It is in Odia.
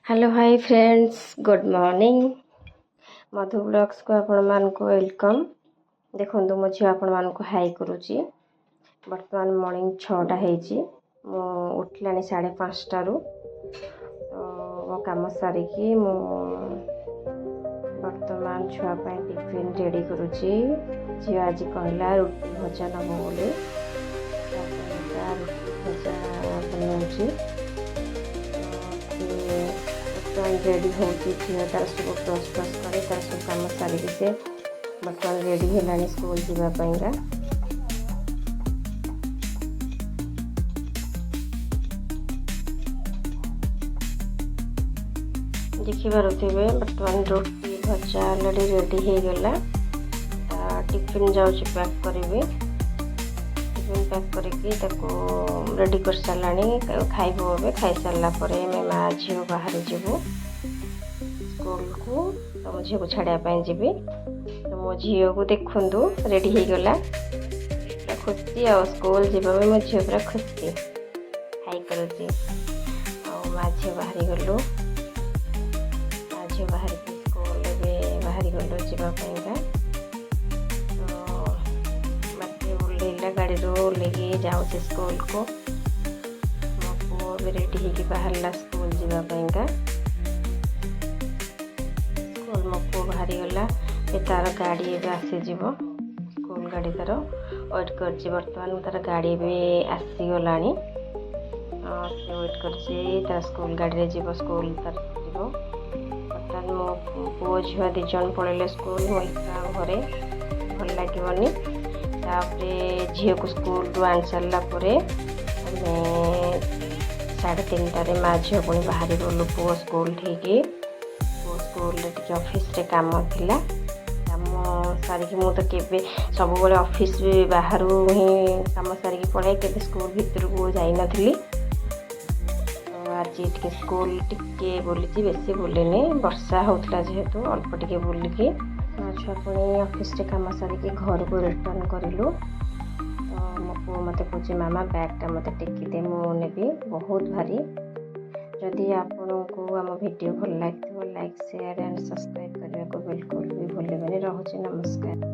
Hello, hi friends, good morning. ମଧୁ ବ୍ଲଗ୍ସକୁ ଆପଣମାନଙ୍କୁ welcome. ଦେଖନ୍ତୁ, ମୋ ଝିଅ ଆପଣମାନଙ୍କୁ ହାଇ କରୁଛି। ବର୍ତ୍ତମାନ ମର୍ଣ୍ଣିଂ 6ଟା ହେଇଛି। ମୁଁ ଉଠିଲାଣି 5:30ରୁ। ତ ମୋ କାମ ସାରିକି ମୁଁ ବର୍ତ୍ତମାନ ଛୁଆ ପାଇଁ ଟିଫିନ୍ ରେଡ଼ି କରୁଛି। ଝିଅ ଆଜି କହିଲା ରୁଟି ଭଜା ନେବ ବୋଲି, ତା ପାଇଁକା ରୁଟି ଭଜା ବନାଉଛି। ସେ ବର୍ତ୍ତମାନ ରେଡ଼ି ହେଉଛି। ଝିଅ ତାର ସବୁ ବ୍ରସ୍ ଫ୍ରସ୍ କରି, ତାର ସବୁ କାମ ସାରିକି ସେ ବର୍ତ୍ତମାନ ରେଡ଼ି ହେଲାଣି ସ୍କୁଲ ଯିବା ପାଇଁକା। ଦେଖିପାରୁଥିବେ, ବର୍ତ୍ତମାନ ରୁଟି ଭଜା ଅଲରେଡ଼ି ରେଡ଼ି ହେଇଗଲା। ଟିଫିନ୍ ଯାଉଛି ପ୍ୟାକ୍ କରିବି। ଟିଫିନ୍ ପ୍ୟାକ୍ କରିକି ତାକୁ ରେଡ଼ି କରିସାରିଲାଣି, ଖାଇବୁ ଏବେ। ଖାଇସାରିଲା ପରେ ଆମେ ମା ଝିଅ ବାହାରି ଯିବୁ ସ୍କୁଲକୁ। ତ ମୋ ଝିଅକୁ ଛାଡ଼ିବା ପାଇଁ ଯିବି। ତ ମୋ ଝିଅକୁ ଦେଖନ୍ତୁ, ରେଡ଼ି ହେଇଗଲା, ପୁରା ଖୁସି। ଆଉ ସ୍କୁଲ ଯିବା ପାଇଁ ମୋ ଝିଅ ପୁରା ଖୁସି, ହାଇ କରୁଛି। ଆଉ ମା ଝିଅ ବାହାରି ଗଲୁ। ମା ଝିଅ ବାହାରିକି ସ୍କୁଲ ଏବେ ବାହାରି ଗଲୁ ଯିବା ପାଇଁକା। ତ ବାଟରେ ଓହ୍ଲେଇଲା, ଗାଡ଼ିରୁ ଓହ୍ଲେଇକି ଯାଉଛି ସ୍କୁଲକୁ। ମୋ ପୁଅ ଏବେ ରେଡ଼ି ହେଇକି ବାହାରିଲା ସ୍କୁଲ ଯିବା ପାଇଁକା। ସ୍କୁଲ ମୋ ପୁଅ ବାହାରିଗଲା। ଏ ତାର ଗାଡ଼ି ଏବେ ଆସିଯିବ। ସ୍କୁଲ ଗାଡ଼ି ତାର ୱେଟ୍ କରିଛି। ବର୍ତ୍ତମାନ ତାର ଗାଡ଼ି ଏବେ ଆସିଗଲାଣି। ସେ ୱେଟ୍ କରିଛି, ତାର ସ୍କୁଲ ଗାଡ଼ିରେ ଯିବ, ସ୍କୁଲ ତାର ଯିବ। ବର୍ତ୍ତମାନ ମୋ ପୁଅ ଝିଅ ଦୁଇ ଜଣ ପଳେଇଲେ ସ୍କୁଲ, ମୁଁ ଏକା ଘରେ, ଭଲ ଲାଗିବନି। ତାପରେ ଝିଅକୁ ସ୍କୁଲରୁ ଆଣି ସାରିଲା ପରେ ଆମେ 3:30ରେ ମା ଝିଅ ପୁଣି ବାହାରି ଗଲୁ ପୁଅ ସ୍କୁଲ ଠିକି। ପୁଅ ସ୍କୁଲରେ ଟିକେ ଅଫିସରେ କାମ ଥିଲା। କାମ ସାରିକି, ମୁଁ ତ କେବେ ସବୁବେଳେ ଅଫିସ ବି ବାହାରୁ ହିଁ କାମ ସାରିକି ପଳାଏ, କେବେ ସ୍କୁଲ ଭିତରକୁ ଯାଇନଥିଲି। ତ ଆଜି ଟିକେ ସ୍କୁଲ ଟିକେ ବୁଲିଛି, ବେଶୀ ବୁଲିନି। ବର୍ଷା ହେଉଥିଲା ଯେହେତୁ, ଅଳ୍ପ ଟିକେ ବୁଲିକି ମା ଛୁଆ ପୁଣି ଅଫିସରେ କାମ ସାରିକି ଘରକୁ ରିଟର୍ଣ୍ଣ କରିଲୁ। ତ ମୋ ପୁଅ ମୋତେ କହୁଛି, "ମାମା, ବ୍ୟାଗ୍ଟା ମୋତେ ଟେକି ଦେ, ମୁଁ ନେବି, ବହୁତ ଭାରି।" ଯଦି ଆପଣଙ୍କୁ ଆମ ଭିଡ଼ିଓ ଭଲ ଲାଗିଥିବ, ଲାଇକ୍, ସେୟାର ଆଣ୍ଡ ସବସ୍କ୍ରାଇବ୍ କରିବାକୁ ବିଲକୁଲ ବି ଭୁଲିବେନି। ରହୁଛି, ନମସ୍କାର।